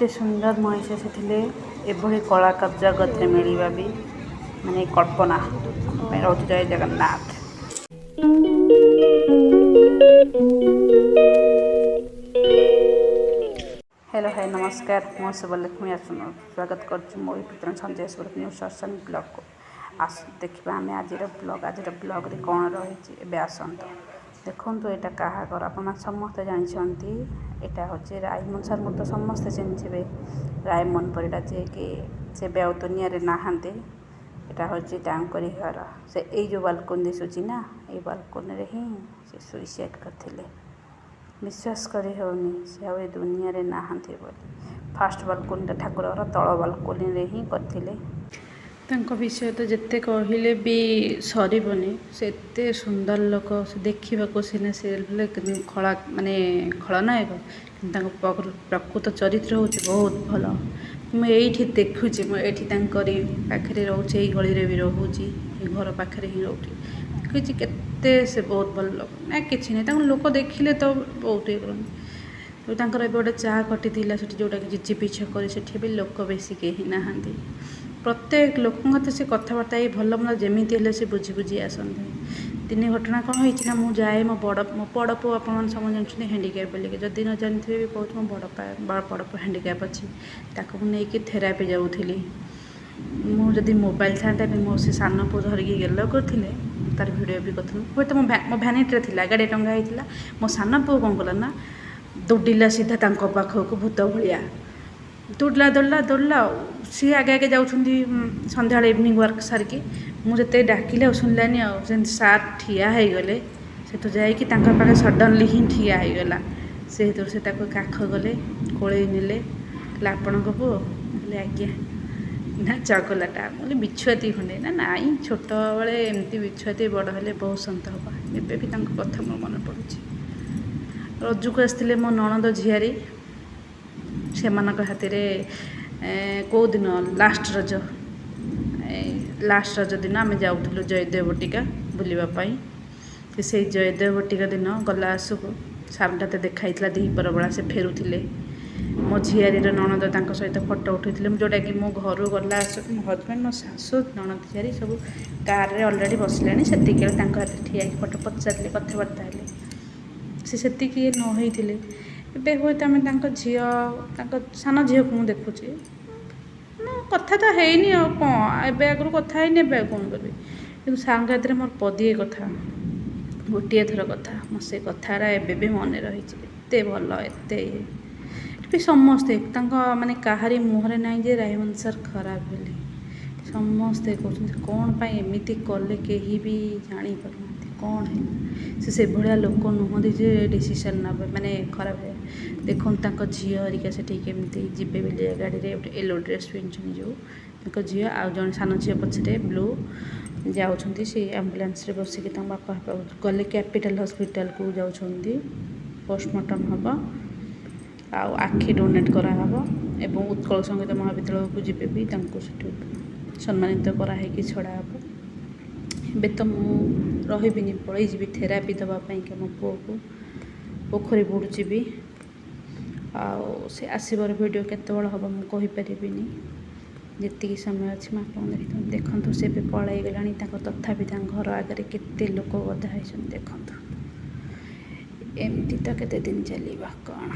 ଏତେ ସୁନ୍ଦର ମଣିଷ ସେ ଥିଲେ। ଏଭଳି କଳାକାର ଜଗତରେ ମିଳିବା ବି ମାନେ କଳ୍ପନା ପାଇଁ ରହୁଛି। ଜୟ ଜଗନ୍ନାଥ। ହ୍ୟାଲୋ, ହାଇ, ନମସ୍କାର। ମୁଁ ଶୁଭଲକ୍ଷ୍ମୀ ଆସନ ସ୍ୱାଗତ କରୁଛି ମୋ ୟୁଟ୍ୟୁବ୍ ଚ୍ୟାନେଲ୍ ସଞ୍ଜୟ ଶୁଭଲକ୍ଷ୍ମୀ ସତ୍ସଙ୍ଗ ବ୍ଲଗ୍କୁ। ଆସ ଦେଖିବା ଆମେ ଆଜିର ବ୍ଲଗ୍, ଆଜିର ବ୍ଲଗ୍ରେ କ'ଣ ରହିଛି। ଏବେ ଆସନ୍ତୁ ଦେଖନ୍ତୁ, ଏଇଟା କାହା ଘର? ଆପଣମାନେ ସମସ୍ତେ ଜାଣିଛନ୍ତି, ଏଇଟା ହେଉଛି ରାଇମୋହନ ସାର୍ଙ୍କୁ ତ ସମସ୍ତେ ଚିହ୍ନିଥିବେ। ରାଇମୋହନ ପରିଡ଼ା, ଯିଏକି ସେ ଏବେ ଆଉ ଦୁନିଆରେ ନାହାନ୍ତି। ଏଇଟା ହେଉଛି ତାଙ୍କରି ଘର। ସେ ଏଇ ଯେଉଁ ବାଲକୋନି ଦିଶୁଛି ନା, ଏଇ ବାଲକୋନିରେ ହିଁ ସେ ସୁଇସାଇଡ଼୍ କରିଥିଲେ। ବିଶ୍ୱାସ କରି ହେଉନି ସେ ଆଉ ଏ ଦୁନିଆରେ ନାହାନ୍ତି ବୋଲି। ଫାଷ୍ଟ ବାଲକୋନିଟା ଠାକୁର ଘର ତଳ ବାଲକୋନିରେ ହିଁ କରିଥିଲେ। ତାଙ୍କ ବିଷୟ ତ ଯେତେ କହିଲେ ବି ସରିବନି। ସେ ଏତେ ସୁନ୍ଦର ଲୋକ। ସେ ଦେଖିବାକୁ ସିନା ସିରିଏଲ୍ ଖଳା ମାନେ ଖଳନାୟକ, କିନ୍ତୁ ତାଙ୍କ ପ୍ରକୃତ ଚରିତ୍ର ହେଉଛି ବହୁତ ଭଲ। ମୁଁ ଏଇଠି ଦେଖୁଛି, ମୁଁ ଏଇଠି ତାଙ୍କରି ପାଖରେ ରହୁଛି, ଏଇ ଗଳିରେ ବି ରହୁଛି, ଏଇ ଘର ପାଖରେ ହିଁ ରହୁଛି। ଦେଖୁଛି କେତେ ସେ ବହୁତ ଭଲ ଲୋକ। ନା କିଛି ନାହିଁ, ତାଙ୍କୁ ଲୋକ ଦେଖିଲେ ତ ବହୁତ ଇଏ କରନ୍ତି। ତ ତାଙ୍କର ଏବେ ଗୋଟେ ଚା ଖଟି ଥିଲା ସେଠି, ଯେଉଁଟାକି ଜିଜିପି ଛକରେ, ସେଠି ବି ଲୋକ ବେଶୀ କେହି ନାହାନ୍ତି। ପ୍ରତ୍ୟେକ ଲୋକଙ୍କ ସହିତ ସେ କଥାବାର୍ତ୍ତା ହେଇ ଭଲ ମନ୍ଦ ଯେମିତି ହେଲେ ସେ ବୁଝି ବୁଝି ଆସନ୍ତି। ଦିନେ ଘଟଣା କ'ଣ ହେଇଛି ନା, ମୁଁ ଯାଏ ମୋ ବଡ଼ ପୁଅ, ଆପଣମାନେ ସମସ୍ତେ ଜାଣିଛନ୍ତି ହ୍ୟାଣ୍ଡିକ୍ୟାପ୍ ବୋଲିକି, ଯଦି ନ ଜାଣିଥିବେ ବି କହୁଛି, ମୋ ବଡ଼ ପୁଅ ହ୍ୟାଣ୍ଡିକ୍ୟାପ୍ ଅଛି। ତାକୁ ମୁଁ ନେଇକି ଥେରାପି ଯାଉଥିଲି। ମୁଁ ଯଦି ମୋବାଇଲ୍ ଥାନ୍ତା ବି, ମୋ ସେ ସାନ ପୁଅ ଧରିକି ଗେଲ କରୁଥିଲେ, ତାର ଭିଡ଼ିଓ ବି କରିଥିଲି ହୁଏତ। ମୋ ଭ୍ୟାନିଟିରେ ଥିଲା, ଗାଡ଼ି ଟଙ୍ଗା ହେଇଥିଲା। ମୋ ସାନ ପୁଅ କ'ଣ କଲା ନା, ଦୌଡ଼ିଲା ସିଧା ତାଙ୍କ ପାଖକୁ, ଭୂତ ଭଳିଆ ଦୌଡ଼ିଲା, ଦୌଡ଼ିଲା, ଦୌଡ଼ିଲା। ଆଉ ସିଏ ଆଗେ ଆଗେ ଯାଉଛନ୍ତି ସନ୍ଧ୍ୟାବେଳେ ଇଭିନିଂ ୱାର୍କ ସାରିକି। ମୁଁ ଯେତେ ଡାକିଲି ଆଉ ଶୁଣିଲାନି। ଆଉ ସେମିତି ସାର୍ ଠିଆ ହେଇଗଲେ, ସେଠୁ ଯାଇକି ତାଙ୍କ ପାଖରେ ସଡ଼ନଲି ହିଁ ଠିଆ ହେଇଗଲା। ସେହେତୁ ସେ ତାକୁ କାଖ କଲେ, କୋଳେଇ ନେଲେ। କହିଲେ, "ଆପଣଙ୍କ ପୁଅ?" ମୁଁ କହିଲି, "ଆଜ୍ଞା।" ନା, ଚଗଲାଟା। ମୁଁ କହିଲି, "ବିଛୁଆତି ଖଣ୍ଡେ।" ନା, ନାଇଁ, ଛୋଟବେଳେ ଏମିତି ବିଛୁଆତି, ବଡ଼ ହେଲେ ବହୁତ ଶାନ୍ତ ହେବ। ଏବେ ବି ତାଙ୍କ କଥା ମୋର ମନେ ପଡ଼ୁଛି। ରଜକୁ ଆସିଥିଲେ ମୋ ନଣନ୍ଦ ଝିଆରୀ, ସେମାନଙ୍କ ହାତରେ କେଉଁ ଦିନ, ଲାଷ୍ଟ ରଜ, ଲାଷ୍ଟ ରଜ ଦିନ ଆମେ ଯାଉଥିଲୁ ଜୟଦେବ ବଟିକା ବୁଲିବା ପାଇଁ। ସେଇ ଜୟଦେବ ବଟିକା ଦିନ ଗଲା ଆସକୁ ସାର୍ଙ୍କ ହାତେ ଦେଖା ହେଇଥିଲା। ଦ୍ୱିପହର ବେଳା ସେ ଫେରୁଥିଲେ। ମୋ ଝିଆରୀର ନଣନ୍ଦ ତାଙ୍କ ସହିତ ଫଟୋ ଉଠାଇଥିଲେ। ମୁଁ ଯେଉଁଟାକି ମୋ ଘରୁ ଗଲା ଆସକୁ ମୋ ହଜବେଣ୍ଡ, ମୋ ଶାଶୁ, ନଣନ୍ଦ ଝିଆରୀ ସବୁ କାରରେ ଅଲରେଡ଼ି ବସିଲେଣି, ସେତିକି ତାଙ୍କ ହାତରେ ଠିଆ ହେଇକି ଫଟୋ, ପଚାରିଲେ, କଥାବାର୍ତ୍ତା ହେଲେ। ସେ ସେତିକି ନ ହେଇଥିଲେ ଏବେ ହୁଏତ ଆମେ ତାଙ୍କ ଝିଅ, ତାଙ୍କ ସାନ ଝିଅକୁ ମୁଁ ଦେଖୁଛି ନା, କଥା ତ ହେଇନି ଆଉ କ'ଣ ଏବେ, ଆଗରୁ କଥା ହେଇନି, ଏବେ ଆଉ କ'ଣ କରିବି? କିନ୍ତୁ ସାର୍ଙ୍କ ହାତରେ ମୋର ପଦିଏ କଥା, ଗୋଟିଏ ଥର କଥା, ମୋ ସେ କଥାଟା ଏବେ ବି ମନେ ରହିଛି। ଏତେ ଭଲ, ଏତେ ଇଏ ବି ସମସ୍ତେ ତାଙ୍କ ମାନେ କାହାରି ମୁହଁରେ ନାହିଁ ଯେ ରାଇମୋହନ ସାର୍ ଖରାପ ବୋଲି। ସମସ୍ତେ କହୁଛନ୍ତି, କ'ଣ ପାଇଁ ଏମିତି କଲେ କେହି ବି ଜାଣିପାରୁନାହାନ୍ତି। କ'ଣ ହେଲା? ସେ ସେଭଳିଆ ଲୋକ ନୁହଁନ୍ତି ଯେ ଡିସିସନ୍ ନେବେ ମାନେ ଖରାପ। ଦେଖନ୍ତୁ ତାଙ୍କ ଝିଅ ହେରିକା ସେଠି କେମିତି ଯିବେ ବୋଲି ଗାଡ଼ିରେ, ଗୋଟେ ୟେଲୋ ଡ୍ରେସ୍ ପିନ୍ଧିଛନ୍ତି ଯେଉଁ, ତାଙ୍କ ଝିଅ ଆଉ ଜଣେ ସାନ ଝିଅ ପଛରେ ବ୍ଲୁ ଯାଉଛନ୍ତି। ସେଇ ଆମ୍ବୁଲାନ୍ସରେ ବସିକି ତାଙ୍କ ବାପା ଗଲେ, କ୍ୟାପିଟାଲ ହସ୍ପିଟାଲକୁ ଯାଉଛନ୍ତି। ପୋଷ୍ଟମର୍ଟମ୍ ହେବ ଆଉ ଆଖି ଡୋନେଟ୍ କରାହେବ ଏବଂ ଉତ୍କଳ ସଙ୍ଗୀତ ମହାବିଦ୍ୟାଳୟକୁ ଯିବେ ବି, ତାଙ୍କୁ ସେଠୁ ସମ୍ମାନିତ କରାହେଇକି ଛଡ଼ା ହେବ। ଏବେ ତ ମୁଁ ରହିବିନି, ପଳେଇଯିବି ଥେରାପି ଦେବା ପାଇଁକା ମୋ ପୁଅକୁ, ପୋଖରୀ ଯିବି। ଆଉ ସେ ଆସିବାର ଭିଡ଼ିଓ କେତେବେଳେ ହେବ ମୁଁ କହିପାରିବିନି। ଯେତିକି ସମୟ ଅଛି ମୁଁ ଆପଣଙ୍କୁ ଦେଖିଥାନ୍ତି। ଦେଖନ୍ତୁ, ସେ ଏବେ ପଳେଇଗଲାଣି ତାଙ୍କ, ତଥାପି ତାଙ୍କ ଘର ଆଗରେ କେତେ ଲୋକ ଗଦା ହେଇଛନ୍ତି ଦେଖନ୍ତୁ। ଏମିତି ତ କେତେ ଦିନ ଚାଲିବ କ'ଣ?